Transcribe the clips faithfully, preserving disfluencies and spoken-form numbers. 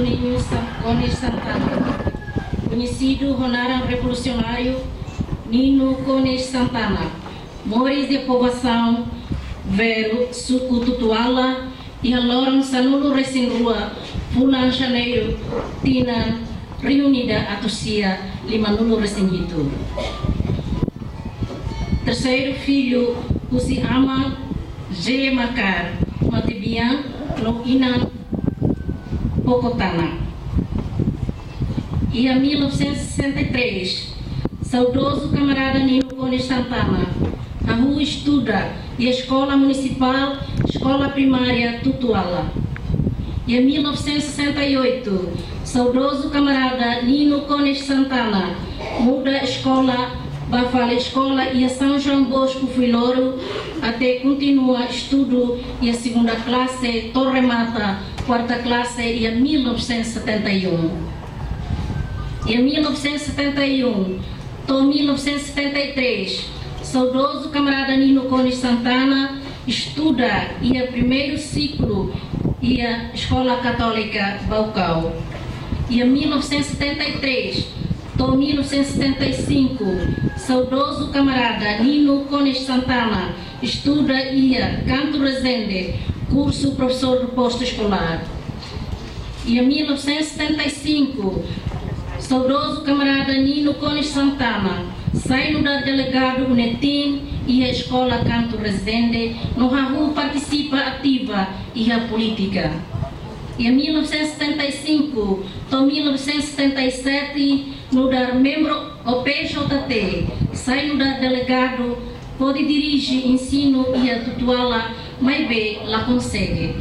Nino Sa-, Konis Santana, koñesidu ho naran revolusionáriu Nino Konis Santana, moris iha povoasaun Vero, suku Tutuala, iha loron sanulu-resin-rua, fulan Janeiru, tinan rihun ida atus sia limanulu-resin-hitu. Terseiru fillu husi aman J. Makar Matebian no inan Pokotana. Iha mil novecentos e sessenta e três, saudozu kamarada Nino Konis Santana hahú estuda iha Eskola Munisipál, Eskola Primária Tutuala. Iha mil novecentos e sessenta e oito, saudozu kamarada Nino Konis Santana muda eskola ba fali eskola iha São João Bosco Fuiloro, até kontinua estudu iha segunda klase to'o remata kuarta klase iha mil novecentos e setenta e um. Iha mil novecentos e setenta e um to'o mil novecentos e setenta e três, saudozu kamarada Nino Konis Santana estuda iha primeiru siklu iha Eskola Katólika Baucau. Iha mil novecentos e setenta e três to'o mil novecentos e setenta e cinco, saudozu kamarada Nino Konis Santana estuda iha Canto Resende, kursu profesór do posto escolar. Iha mil novecentos e setenta e cinco, saudozu kamarada Nino Konis Santana sai nu'udar delegadu UNETIM iha Eskola Canto Resende no hahú partisipa ativa iha polítika. Iha mil novecentos e setenta e cinco to'o mil novecentos e setenta e sete, nu'udar membru OPJT, sai nu'udar delegadu, hodi dirije ensinu iha Tutuala, maibé la konsege.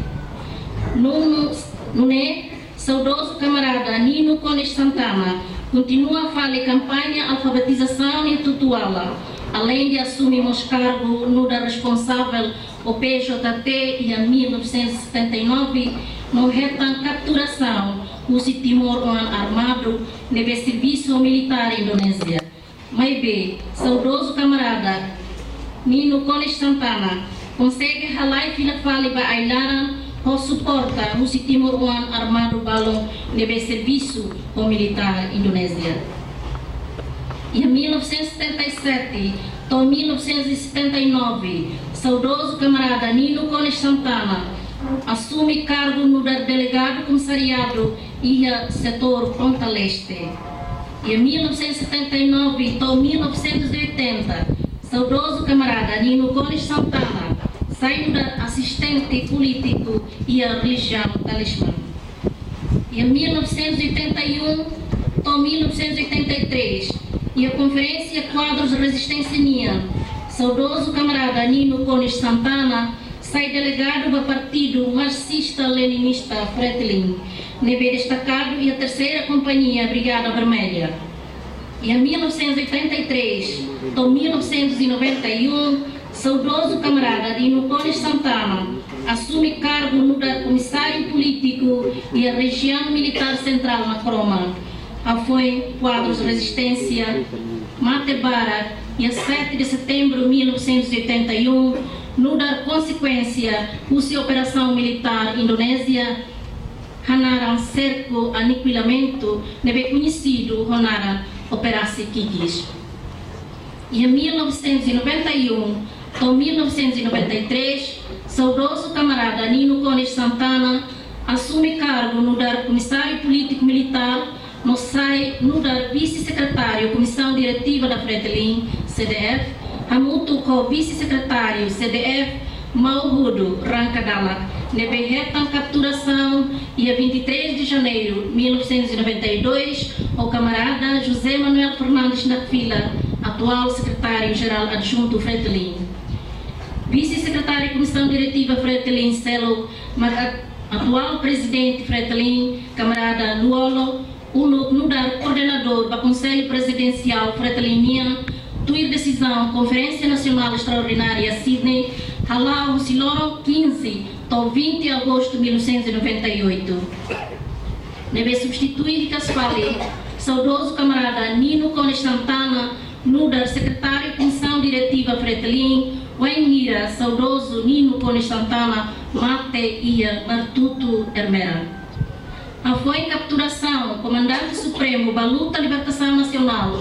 Nunu, nune'e, saudozu kamarada Nino Konis Santana kontinua fali kampaña alfabetizasaun iha Tutuala, aleinde asume mós kargu nu'udar responsavel OPJT iha mil novecentos e setenta e nove, no hetan kapturasaun husi timoroan armadu ne'ebé servisu militár Indonézia. Maibé, saudozu kamarada Nino Konis Santana konsege halai fila fali ba ai-laran ho suporta husi timoroan armadu balun ne'ebé servisu ho militár Indonézia. Iha mil novecentos e setenta e sete to'o mil novecentos e setenta e nove, saudozu kamarada Nino Konis Santana asume kargu nu'udar delegadu komisariadu iha setór Ponta Leste. Iha mil novecentos e setenta e nove to'o mil novecentos e oitenta, saudozu kamarada Nino Konis Santana sai nu'udar asistente polítiku iha rejiaun Talismã. Iha mil novecentos e oitenta e um to'o mil novecentos e oitenta e três, iha Konferénsia Kuadrus Rezisténsia nian, saudozu kamarada Nino Konis Santana sai delegadu ba Partidu Marxista-Leninista Fretilin, ne'ebé destakadu iha Terseira Kompañia Brigada Vermelha. Iha mil novecentos e oitenta e três to'o mil novecentos e noventa e um, saudozu kamarada Nino Konis Santana asume kargu nu'udar komisáriu polítiku iha Rejiaun Militár Sentrál Makroma, hafoin Kuadrus Rezisténsia mate barak iha sete de setembro mil novecentos e oitenta e um, nu'udar konsekuénsia husi operasaun militár Indonézia hanaran Serku Anikulamentu, ne'ebé koñesidu ho naran Operasi Kikis. Iha mil novecentos e noventa e um to'o mil novecentos e noventa e três, saudozu kamarada Nino Konis Santana asume kargu nu'udar komisáriu polítiku militár, no sai nu'udar vise-sekretáriu Comissão Diretiva da Fretilin, C D F, hamutuk ho vise-sekretáriu C D F, Mauhudu Rankadalak, ne'ebé hetan kapturasaun iha vinte e três de janeiro mil novecentos e noventa e dois, ho kamarada José Manuel Fernandes Nakfila, atuál sekretáriu-jerál adjuntu Fretilin. Vise-sekretáriu Comissão Diretiva Fretilin seluk mak atuál prezidente Fretilin, kamarada Lú-Olo, uluk nu'udar koordenadór ba Konsellu Prezidensiál Fretilin nian, tuir desizaun Konferénsia Nasionál Estraordinária Sydney, hala'o husi loron quinze to'o vinte de agosto mil novecentos e noventa e oito. Ne'ebé substitui hikas fali saudozu kamarada Nino Konis Santana nu'udar sekretáriu Comissão Diretiva Fretilin, wainhira saudozu Nino Konis Santana mate iha Martuto, Ermera. Hafoin kapturasaun Komandante Supremu ba Luta Libertasaun Nasionál,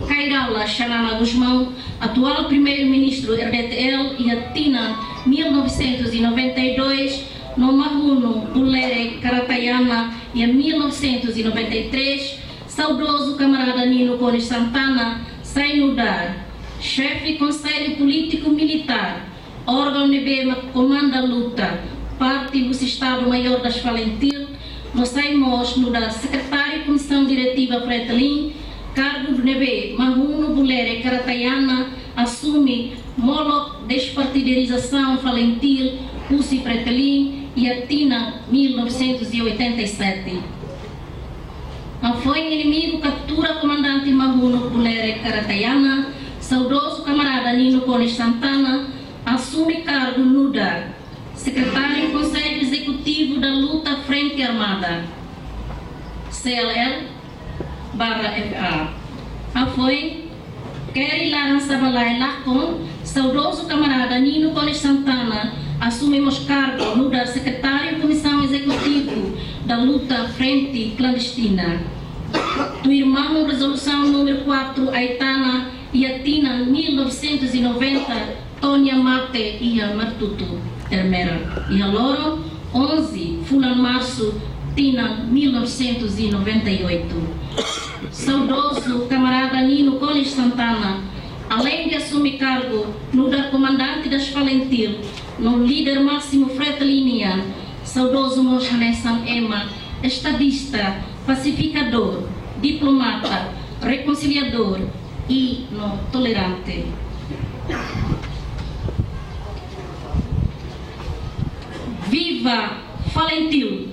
Kay Rala Xanana Gusmão, atuál Primeiru-Ministru R D T L, iha tinan mil novecentos e noventa e dois, no Mahunu Bulerek Karatayana, iha mil novecentos e noventa e três, saudozu kamarada Nino Konis Santana sai nu'udar xefe Konsellu Polítiku Militár, órgaun ne'ebé mak komanda luta, parte husi Estadu-Maiór das FALINTIL, no sai mós nu'udar sekretáriu Komisaun Diretiva FRETILIN, kargu ne'ebé Mahunu Bulerek Karatayana asume molok despartidarizasaun FALINTIL husi FRETILIN iha tinan mil novecentos e oitenta e sete. Hafoin inimigu kaptura Komandante Mahunu Bulerek Karatayana, saudozu kamarada Nino Konis Santana asume kargu nu'udar Sekretáriu Konsellu Ezekutivu da Luta Frente Armada, C L L barra F A. Hafoin, keri laran saba-lae lakon, saudozu kamarada Nino Konis Santana asume mós kargu nu'udar Sekretáriu Komisaun Ezekutivu da Luta Frente Klandestina. Tuirmahun Rezolusaun númeru quatro Aitana, iha tinan mil novecentos e noventa, to'o nia mate iha Martutu, Ermera, iha loron onze fulan Marsu, tinan mil novecentos e noventa e oito. Saudozu kamarada Nino Konis Santana, além de asume kargu nu'udar Komandante das FALINTIL, no líder másimu FRETILIN nian, saudozu mós hanesan ema estadista, pasifikadór, diplomata, rekonsiliadór i no tolerante. Viva FALINTIL!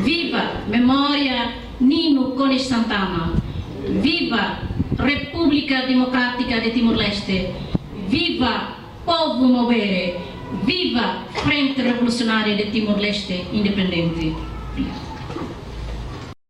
Viva memória Nino Konis Santana! Viva República Democrática de Timor-Leste! Viva povu Maubere! Viva Frente Revolucionária de Timor-Leste Independente!